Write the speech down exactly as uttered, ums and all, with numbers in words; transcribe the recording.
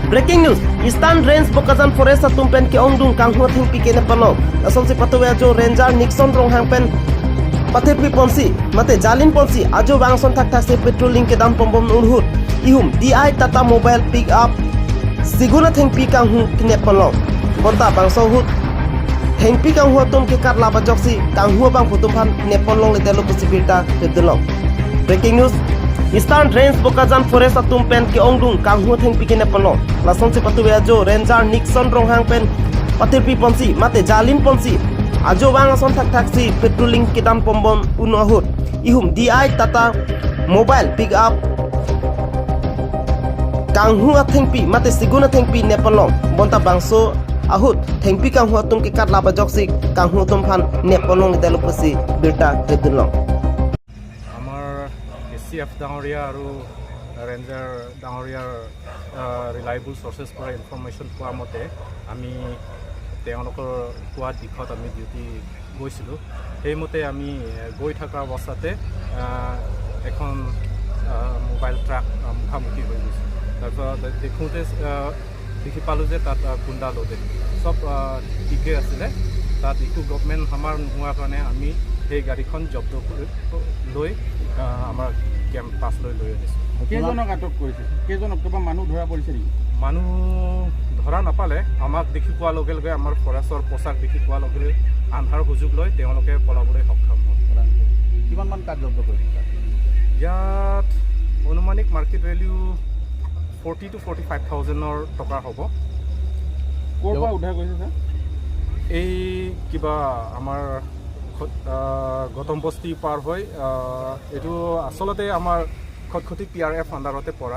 Breaking news, Eastern Range Bokajan Forest atum pen ke-ongdung kanghu athengpi kenep ponlong. Lasonsi patuve ajo Ranger Nixon Ronghang pen pathirpi ponsi, mate jalin ponsi, ajo vang ason thakthaksi patrolling kedam pombom ahut ihum D I Tata mobile pick up sigun athengpi kanghu kenep ponlong. Bonta bangso ahut thengpi kanghu atum ke katlap ajoksi kanghu abangphu atum aphan nep ponlongledetlo pusi birta kedunlong. Breaking news, Eastern Range Bokajan Forest atum pen ke-ongdung kanghu athengpi kenep ponlong. Lasonsi patuve ajo Ranger Nixon Ronghang pen pathirpi ponsi, mate jalin ponsi, ajo vang ason thakthaksi patrolling kedam pombom un ahut ihum D I Tata mobile pick up kanghu athengpi mate sigun athengpi nep ponlong. Bonta bangso ahut thengpi kanghu atum ke katlap ajoksi kanghu atum aphan nep ponlongledetlo pusi birta kedunlong. আমাৰ এ C F ডাঙৰীয়া আৰু ৰেঞ্জাৰ ডাঙৰীয়াৰ ৰিলায়েবল চৰ্চেছৰ পৰা ইনফৰমেশ্যন পোৱা মতে আমি তেওঁলোকৰ কোৱা দিশত আমি ডিউটি গৈছিলোঁ। সেইমতে আমি গৈ থকা অৱস্থাতে এখন মোবাইল ট্ৰাক মুখামুখি হৈ গৈছে। তাৰপিছত দেখোঁতে দেখি পালোঁ যে তাত গুণ্ডা লোডেড, চব ঠিকে আছিলে। তাত একো ডকুমেণ্ট আমাৰ নোহোৱাৰ কাৰণে আমি সেই গাড়ীখন জব্দ কৰি লৈ আমাৰ কেম্প পাছলৈ লৈ আনিছোঁ। কেইজনক আটক কৰিছে? কেইজনক, কিবা মানুহ ধৰা পৰিছে নেকি? মানুহ ধৰা নাপালে। আমাক দেখি পোৱাৰ লগে লগে, আমাৰ ফৰেষ্টৰ পোছাক দেখি পোৱাৰ লগে লগে আন্ধাৰ সুযোগ লৈ তেওঁলোকে পলাবলৈ সক্ষম হ'ল। কিমানমান কাঠ জব্দ কৰিছে? ইয়াত অনুমানিক market value forty to forty five থাউজেণ্ডৰ টকা হ'ব। ক'ৰ পৰা উদ্ধাৰ কৰিছে ছাৰ? এই কিবা আমাৰ গতম বস্তি পাৰ হৈ, এইটো আচলতে আমাৰ খটখটি পি আৰ এফ আণ্ডাৰতে পৰা।